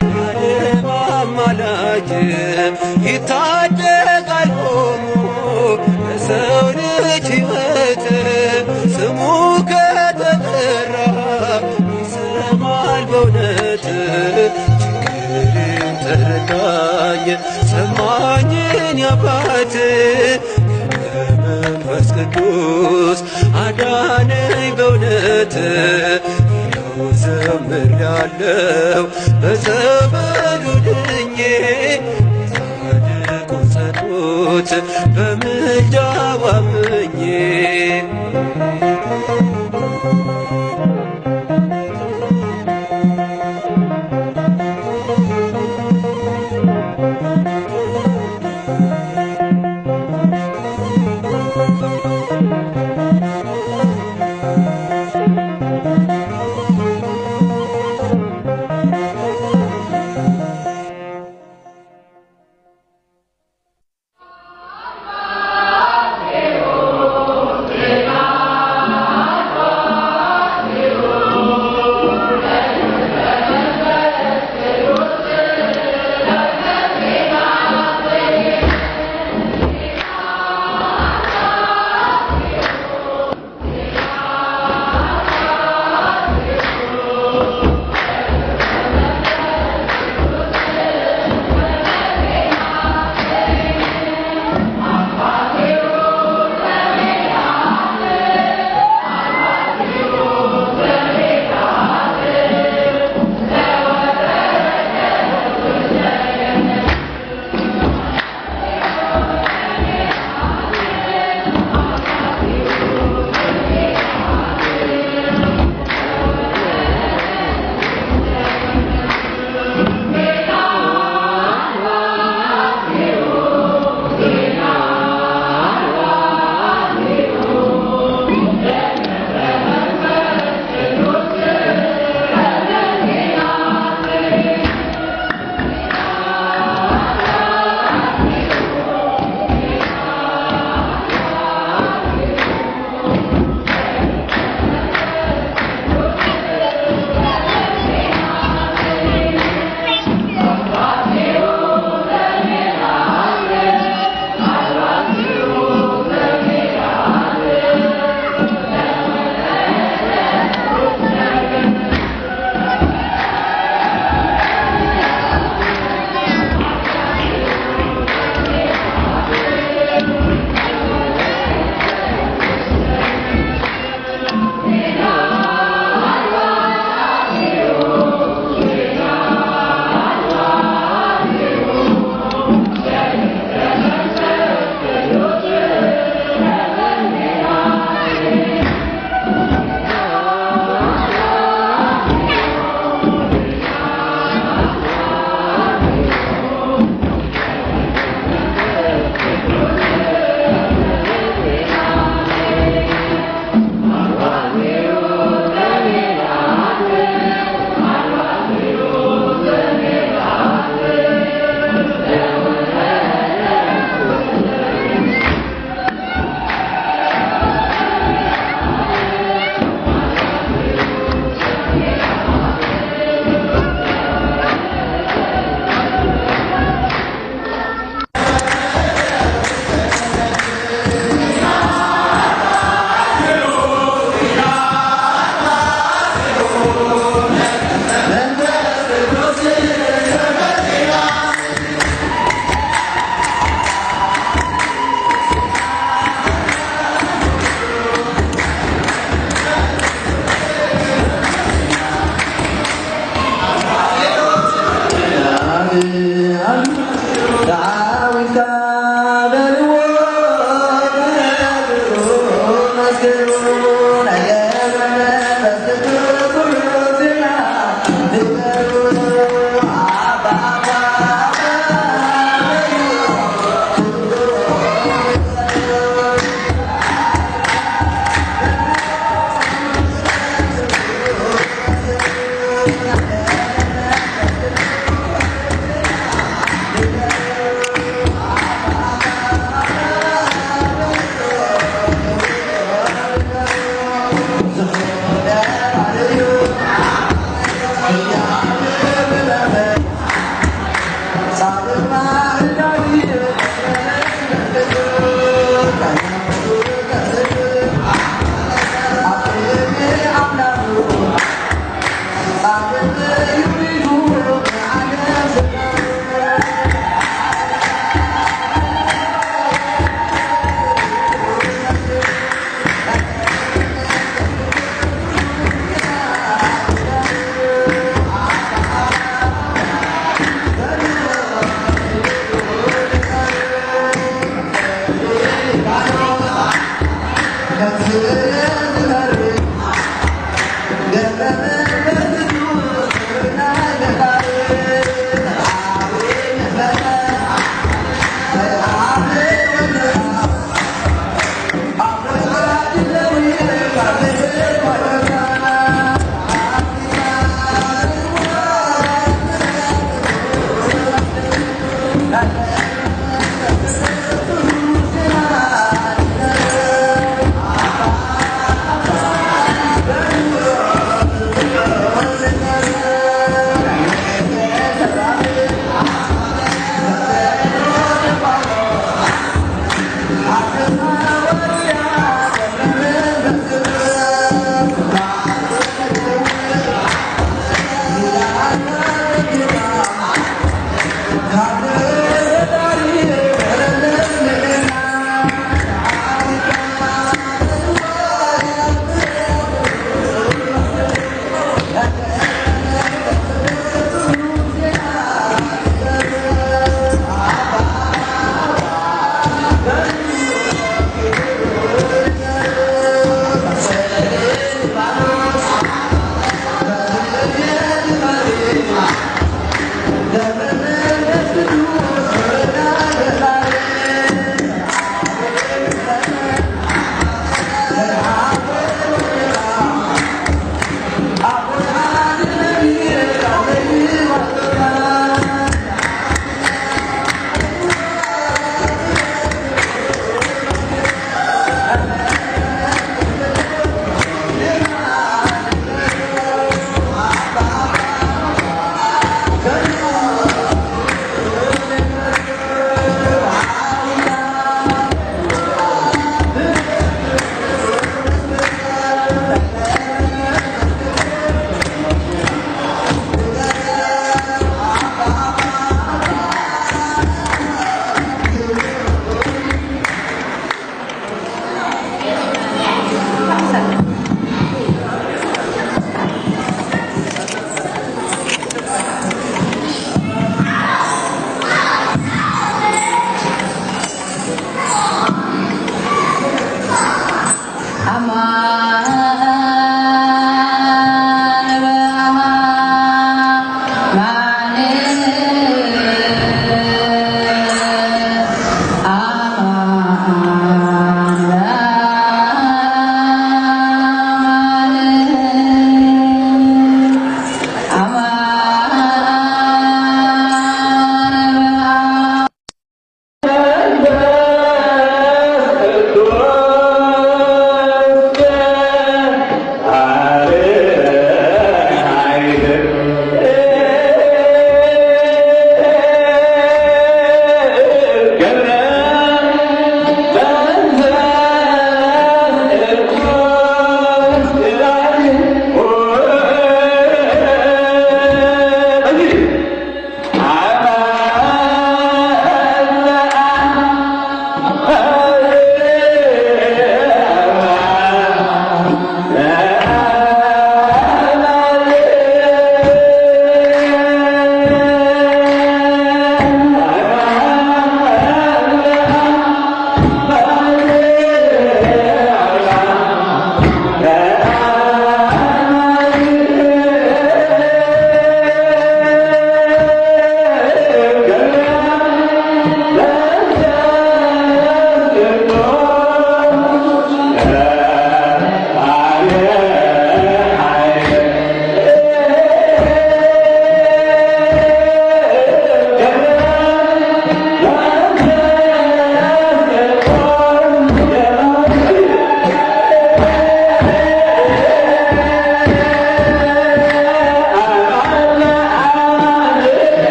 የዓለም አማላጅ፣ ይታደጋል ቆሞ ለሰው ልጅ ሕይወት፣ ስሙ ከተጠራ ይሰማል በእውነት። ችግሬን ተረዳኝ ሰማኝ የኔ አባት፣ ገብረ መንፈስ ቅዱስ አዳነኝ በእውነት። ይኸው ዘምሬአለሁ በጸበሉ ድኜ፣ በጻድቁ ጸሎት በምልጃው አምኜ።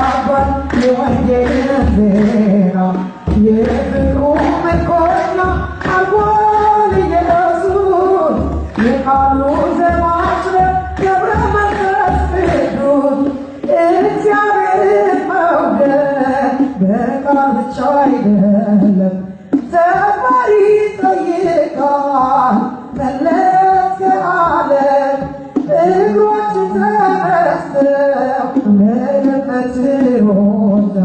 አስተጋባል የወንጌልን ዜና። የፍቅሩ ምርኮኛ አርጓል ኢየሱስ፣ የቃሉ ዘማች ነው ገብረ መንፈስ ቅዱስ። እግዚአብሔርን መውደድ በቃል ብቻ አይደለም፣ ተግባር ይጠይቃል። መለስ ከዓለም እግሮችን ተነስተው ለገነት ሮዛ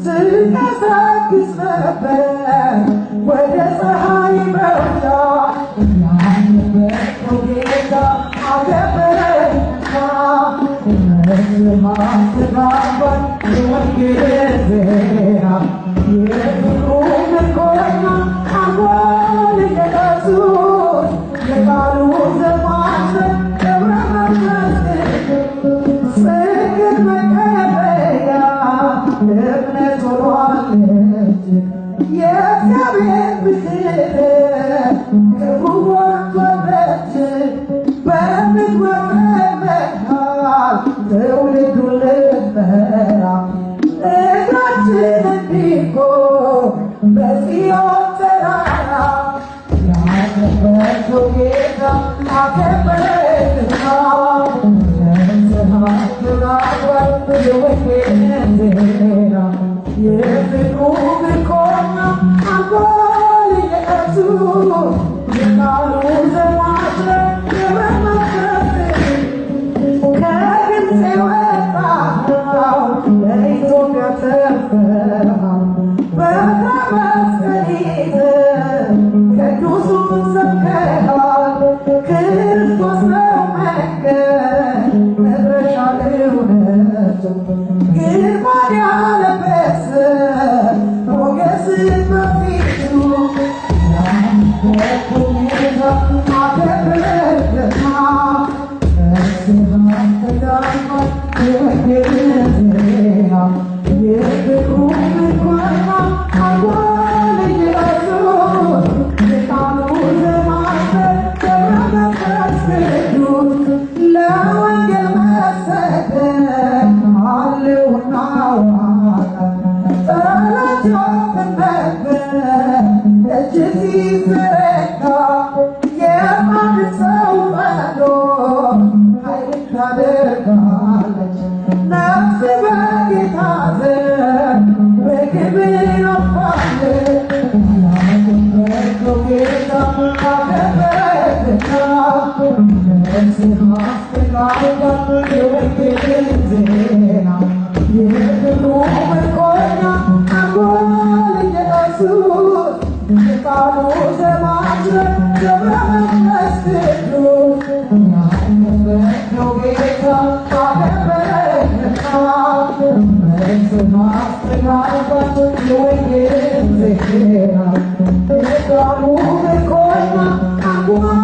ትቀሰቅስ ነበር ወደ ፀሐይ መውጫ። ያነበርከው ጌታ አከበረና ማስተጋባል የወንጌል ዜና። የፍቅሩ ምርኮኛ አርጓል ኢየሱስ፣ የቃሉ ዘማች ነው ገብረ መንፈስ ቅዱስ። ጽድቅን መቀበያ እምነት ሆኗል የእግዚአብሔር ምስል፣ ክብሩ ሞልቶበት በምግባር መሃል ትውልዱን ልንመራ እግራችን እንዲቆም በጽዮን ተራራ። ያከበርከው ጌታ አከበረንና አስተጋባል የወንጌልን ዜና። የፍቅሩ ምርኮኛ አርጓል ኢየሱስ፣ የቃሉ ዘማች ነው ገብረ መንፈስ። ከግብፅ የወጣኸው ለኢትዮጵያ ተርፈሃል፣ በትረ መስቀል ይዘህ ቅዱሱን ሰብከሃል። ክርስቶስ ነው መንገድ መድረሻ እውነቱ፣ ግርማን ያለበሰ ሞገስን በፊቱ። ያነበርከው ጌታ አከበረንና የፍቅሩ ምርኮኛ አርጓል ኢየሱስ፣ የቃሉ ዘማች ነው ገብረ መንፈስ ቅዱስ። ለወንጌል መሰደድ አለውና ዋጋ፣ ጠላት ያውቅ ነበር እጅ ሲዘረጋ። የጻድቅ ሰው ጸሎት ኃይልን ታደርጋለች፣ ነፍስ በጌታ ዘንድ በክብር አርፋለች። ያከበርከው ጌታ አከበረንና ነፍስህ አስተጋባል የወንጌልን ዜና። የፍቅሩ ምርኮኛ አርጓል ኢየሱስ፣ የቃሉ ዘማች ነው ገብረ መንፈስ ቅዱስ። ያከበርከው ጌታ አከበረንና ነፍስህ አስተጋባል የወንጌልን ዜና። የቃሉ ምርኮኛ አርጓል